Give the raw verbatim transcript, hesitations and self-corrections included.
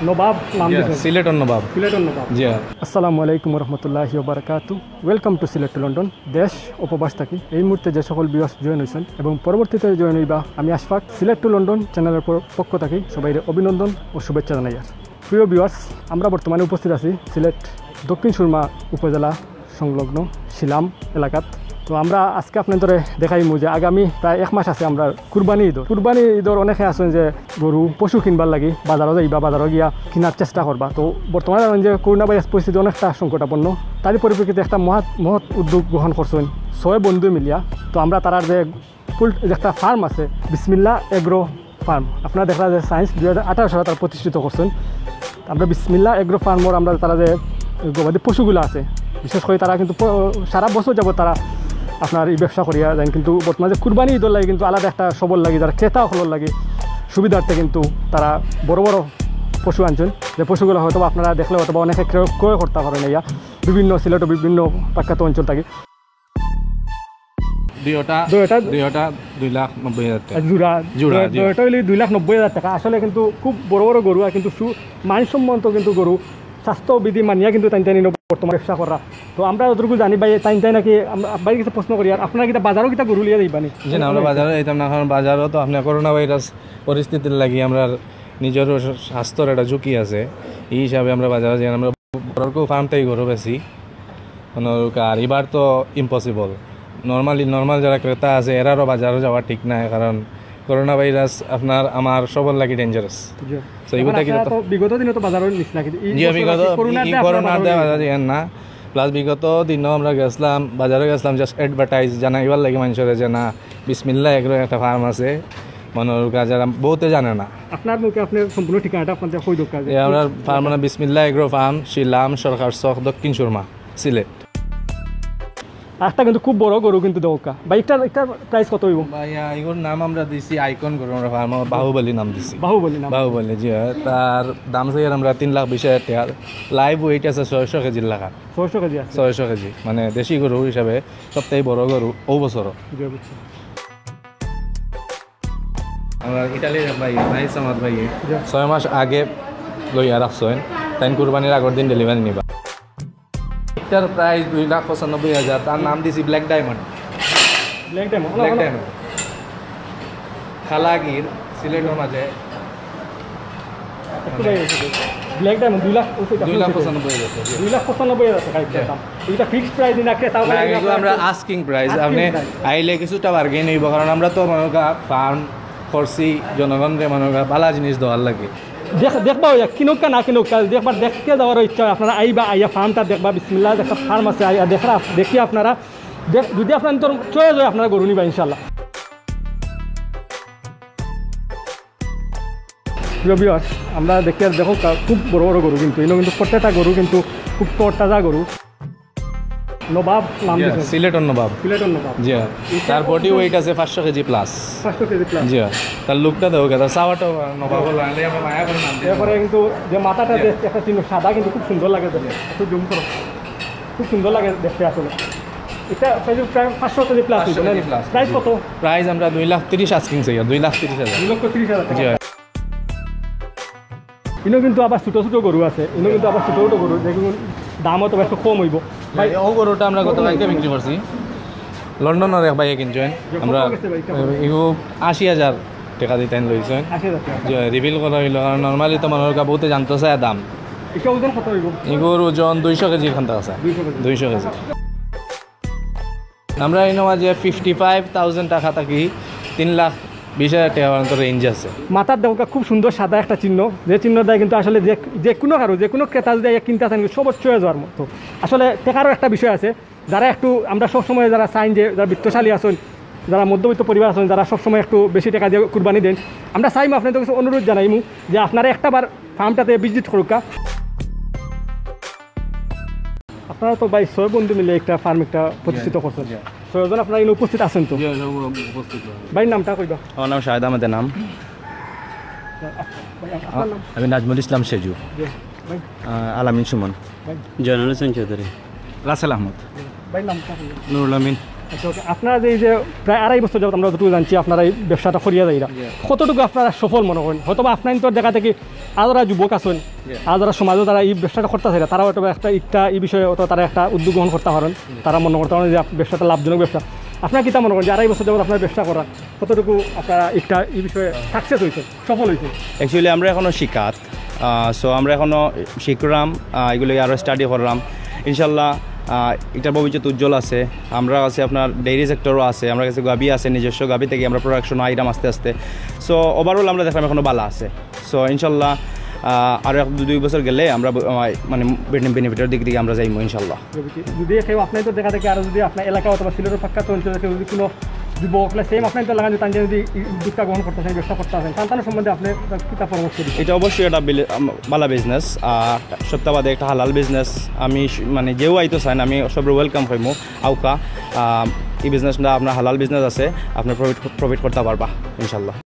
নবাব নাম জি, দিয়েছেন। সিলেটর নবাব। সিলেটর নবাব। জি। আসসালামু আলাইকুম রহমতুল্লাহি ওয়া বারাকাতু। Welcome to Sylhet to London. দেশ ও প্রবাস থাকি এই মুহূর্তে যে সকল ভিউয়ার্স জয়েন হয়েছেন এবং পরবর্তীতে জয়েন হইবা, আমি আশফাক। সিলেট টু লন্ডন চ্যানেলের পর- পক্ষ থাকি সবাইরে অভিনন্দন ও শুভেচ্ছা জানাইয়ার। প্রিয় ভিউয়ার্স, আমরা বর্তমানে উপস্থিত আছি সিলেট দক্ষিণ সুরমা উপজেলা সংলগ্ন শিলাম এলাকাত। তো আমরা আজকে আপনাদেররে দেখাইমু যে আগামী প্রায় এক মাস আছে আমরা কুরবানি ঈদর। কুরবানি ঈদর অনেকে আছেন যে গরু পশু কিনবার লাগি বাজারো যাইবা, বাজারো গিয়া কিনার চেষ্টা করবা। তো বর্তমানে জানেন যে করোনা ভাইরাস পরিস্থিতি অনেকটা সংকটাপন্ন, তারই পরিপ্রেক্ষিতে একটা মহৎ মহৎ উদ্যোগ গ্রহণ করছেন ছয় বন্ধু মিলিয়া। তো আমরা তারার যে পুল যে একটা ফার্ম আছে বিসমিল্লা এগ্রো ফার্ম, আপনারা দেখরা যে সায়েন্স দুই হাজার আঠারো সালে তারা প্রতিষ্ঠিত করছেন। আমরা বিসমিল্লা এগ্রো ফার্মর আমরা তারা যে গবাদি পশুগুলো আছে, বিশেষ করে তারা কিন্তু প- সারা বছর যাবত তারা আপনার এই ব্যবসা করিয়া যান, কিন্তু বর্তমানে যে কুরবানি ঈদর লাগি কিন্তু আলাদা একটা সবর লাগি, যারা ক্রেতা হকলর লাগি সুবিধার্থে কিন্তু তারা বড় বড় পশু আনছেন, যে পশুগুলো হয়তো বা আপনারা দেখলে হয়তো বা অনেকে ক্রয় ক্রয় করতে পারেন ইয়া বিভিন্ন সিলেট ও বিভিন্ন প্রখ্যাত অঞ্চল থাকি। দুইটা দুইটা? দুইটা দুই লাখ নব্বই হাজার টাকা। জোড়া জোড়া, দুই- জি। দুইটা হইলে দুই লাখ নব্বই হাজার টাকা। আসলে কিন্তু খুব বড় বড় গরু আর কিন্তু সু- মানসম্মত কিন্তু গরু, স্বাস্থ্যবিধি মানিয়া কিন্তু তাইন তাইন বর্তমানে ব্যবসা করা। তো আমরা যতটুকু জানি ভাই, তাইন তাই নাকি আমরা ভাইর কাছে প্রশ্ন করি, আর আপনারা কিতা বাজারো কিতা গরু লিয়া যাইবা নি? জি না, আমরা বাজারো যাইতাম না, কারণ বাজারো তো আপনি করোনা ভাইরাস পরিস্থিতির লাগি আমরা নিজেরও স্বাস্থ্যর একটা ঝুঁকি আছে, এই হিসাবে আমরা বাজারো যাই না। আমরা বড় ফার্ম থাকি গরু বেশি, মানে, আর এবার তো ইম্পসিবল। নর্মালি নর্মাল যারা ক্রেতা আছে এরারও বাজারো যাওয়া ঠিক নাই, কারণ করোনা ভাইরাস আপনার আমার সবর লাগি ডেঞ্জারাস। জি। তো এগুলো এখন থাকি আপনারা তো তো বিগত দিনে তো বাজারো নিস না, কিন্তু এই জি, বছর বিগত নাকি করোনার এই দায় আপনারা করোনার বাজারো দায় নিস? বাজারো যাইয়েন না। প্লাস বিগত দিনও আমরা গেছিলাম, বাজারো গেছিলাম, জাস্ট অ্যাডভার্টাইজ জানাইবার লাগি মানুষরে যে না, বিসমিল্লা এগ্রো একটা ফার্ম আছে, মনে হয় যারা বহুতে জানে না। আপনার মুখে আপনার সম্পূর্ণ ঠিকানাটা আপনাদের কই দরকার। এই আমরা ফার্ম মানে বিসমিল্লা এগ্রো ফার্ম, শিলাম, সরকার চক, দক্ষিণ সুরমা, সিলেট। একটা কিন্তু খুব বড় গরু কিন্তু দরকার ভাই, একটা একটা প্রাইস কত হইব? ভাইয়া, এগুলোর নাম আমরা দিছি আইকন গরু, আমরা ফার্ম বাহুবলী নাম দিছি। বাহুবলী নাম। বাহুবলী, জি হ্যাঁ। তার দাম চাই আমরা তিন লাখ বিশ হাজার টাকা। লাইভ ওয়েট আছে ছয়শো কেজির লেখা। ছয়শো কেজি আছে। ছয়শো কেজি, মানে দেশি গরু হিসাবে সবথেকে বড় গরু ও বছর। জি, বুঝছি। আমরা ইটালির এক ভাই, নাইস আমার ভাই, জি। ছয় মাস আগে লইয়া রাখছেন, তাই কুরবানির আগের দিন ডেলিভারি নিবা। এটার প্রাইস দুই লাখ পঁচানব্বই হাজার, তার নাম দিছি black diamond. Black diamond. Black diamond. কালাগির, সিলেটর মাঝে। ব্ল্যাক ডায়মন্ড দুই লাখ, দুই লাখ পঁচানব্বই হাজার টাকা। দুই লাখ পঁচানব্বই হাজার টাকা এটা জি। দাম। এটা ফিক্সড প্রাইস না, ক্রেতা না, এগুলো আমরা আস্কিং প্রাইস। Asking আপনি price। আইলে কিছুটা বার্গেন হইব, কারণ আমরা তো মনে করা ফার্ম করছি, জনগণরে মনে করা ভালা জিনিস দেওয়ার লাগি। দেখ দেখবা ওই কিনুক্কা না কিনুক্কা, যদি একবার দেখতে যাওয়ার ইচ্ছা হয়, আপনারা আইবা, আইয়া ফার্মটা দেখবা, বিসমিল্লাহ একটা ফার্ম আছে, আইয়া দেখরা দেখি আপনারা দেখ, যদি আপনার তোর চয়েস হয় আপনারা গরু নিবা ইনশাল্লাহ। প্রিয় ভিউয়ার্স, আমরা দেখি আর দেখো কা- খুব বড় বড় গরু, কিন্তু এগুলো কিন্তু প্রত্যেকটা গরু কিন্তু খুব তরতাজা গরু। নবাব নাম দিয়েছেন। সিলেটর নবাব। সিলেটর নবাব। জি। তার বডি ওয়েট আছে পাঁচশো কেজি প্লাস। পাঁচশো কেজি প্লাস। জি। তার লুকটা দেখো, তার চাওয়াটা নবাব। এরপরে কিন্তু যে মাথাটা জি। দেখতে একটা চিহ্ন সাদা, কিন্তু খুব সুন্দর লাগে দেখতে। একটু জুম করো, খুব সুন্দর লাগে দেখতে আসলে। এটা প্রায় প্রায় পাঁচশো কেজি প্লাস। পাঁচশো কেজি প্লাস। প্রাইস কত? প্রাইস আমরা দুই লাখ তিরিশ আস্কিং চাই, দুই লাখ তিরিশ হাজার। দুই লক্ষ তিরিশ হাজার টাকা। জি। ইনো কিন্তু আবার ছোট ছোট গরু আছে, ইনো কিন্তু আবার ছোট ছোট গরু, যেগুলো দামও তো একটু কম হইব। ভাই, ও গরুটা আমরা গত কালকে বিক্রি করছি, লন্ডনের এক ভাইয়ে কিনছেন। আমরা কত গেছে ভাই, কেমন? এগু আশি হাজার টাকা দিতেন লইছেন। আশি হাজার টাকা। যে রিভিল করা হইলো, কারণ নর্মালি তো মনে হয় বহুতে জানতো চায় দাম। এটা ওজন কত হইব? এগুর ওজন দুইশো কেজির খান্তা আছে। দুইশো কেজি। দুইশো কেজি। আমরা এই মাঝে ফিফটি ফাইভ থাউজেন্ড টাকা থাকি তিন লাখ বিশ হাজার টাকা পর্যন্ত রেঞ্জ আছে। মাথার দেখো খুব সুন্দর সাদা একটা চিহ্ন, যে চিহ্ন দেয় কিন্তু আসলে যে যে কোনো কারো, যে কোনো ক্রেতা যদি আইয়া কিনতে চান, সব চয়েস হওয়ার মতো। আসলে টেকারও একটা বিষয় আছে, যারা একটু, আমরা সবসময় যারা চাই যে যারা বিত্তশালী আছেন, যারা মধ্যবিত্ত পরিবার আছেন, যারা সবসময় একটু বেশি টাকা দিয়ে কুরবানি দেন, আমরা চাইমু আপনাদের কাছে অনুরোধ জানাইমু যে আপনারা একটা বার ফার্মটাতে ভিজিট করুকা। আপনারা তো ভাই ছয় বন্ধু মিলে একটা ফার্ম একটা প্রতিষ্ঠিত করছেন। ছয়জন আপনারা এখানে উপস্থিত আছেন তো? ভাইয়ের নামটা কইবা? আমার নাম শাহেদ আহমেদ এনাম। ভাই, আপনার নাম? আমি নাজমুল ইসলাম সেজু। জি, ভাই, আহ, আলামিন সুমন। ভাই, জয়নুল হোসেন চৌধুরী। রাসেল আহমদ। ভাই, নামটা কইবা? নুরুল আমিন। আচ্ছা, ওকে। আপনারা যে এই যে প্রায় আড়াই বছর যাবত আমরা যতটুকু জানছি আপনারা এই ব্যবসাটা করিয়া যাইরা, কতটুকু আপনারা সফল মনে করেন? হয়তো বা আপনার তো দেখা দেখি আর যারা যুবক আছেন, আর যারা সমাজে তারা এই ব্যবসাটা করতে চাইরা, তারা হয়তো বা একটা, একটা এই বিষয়ে হয়তো তারা একটা উদ্যোগ গ্রহণ করতে পারেন। তারা মনে করতে পারেন যে আপ-, ব্যবসাটা লাভজনক ব্যবসা। আপনারা কিতা মনে করেন যে আড়াই বছর যাবত আপনার ব্যবসা করা, কতটুকু আপনারা একটা এই বিষয়ে সাকসেস হয়েছে, সফল হয়েছে? অ্যাকচুয়ালি আমরা এখনও শিখাত। সো আমরা এখনও শিখরাম। আহ, এগুলো আরও স্টাডি করলাম। ইনশাল্লাহ, আহ, এটার ভবিষ্যৎ উজ্জ্বল আছে। আমরা কাছে আপনার ডেইরি সেক্টরও আছে, আমরা কাছে গাভী আছে, নিজস্ব গাভী থেকে আমরা প্রোডাকশন আইরাম আস্তে আস্তে। সো ওভারঅল আমরা দেখলাম এখনও ভালো আছে। সো ইনশাল্লাহ, আহ, আরও এক দুই বছর গেলে আমরা ব-, আহ, মানে বেনিফিটের দিক দিকে আমরা যাইমু ইনশাল্লাহ। যদি কেউ আপনার তো দেখা দেখি আরো যদি আপনার এলাকা অথবা সিলেটের ফাঁকা তো অঞ্চলে কেউ যদি কোনো যুবক অকলে সেম আপনার তো লাগান যদি তারা যদি এই উদ্যোগটা গ্রহণ করতে চান, ব্যবসা করতে চান, তার তার সম্বন্ধে আপনি কিতা পরামর্শ দিবেন? এটা অবশ্যই একটা বিলে-, আম, ভালো বিজনেস। সপ্তাহ বাদে একটা হালাল বিজনেস। আমি স-, মানে যেও আইতো চান, আমি সবরে ওয়েলকাম করমু। আউকা, আহ, এই বিজনেসটা আপনার হালাল বিজনেস আছে, আপনি প্রফিট প্রফিট করতে পারবা ইনশাল্লাহ।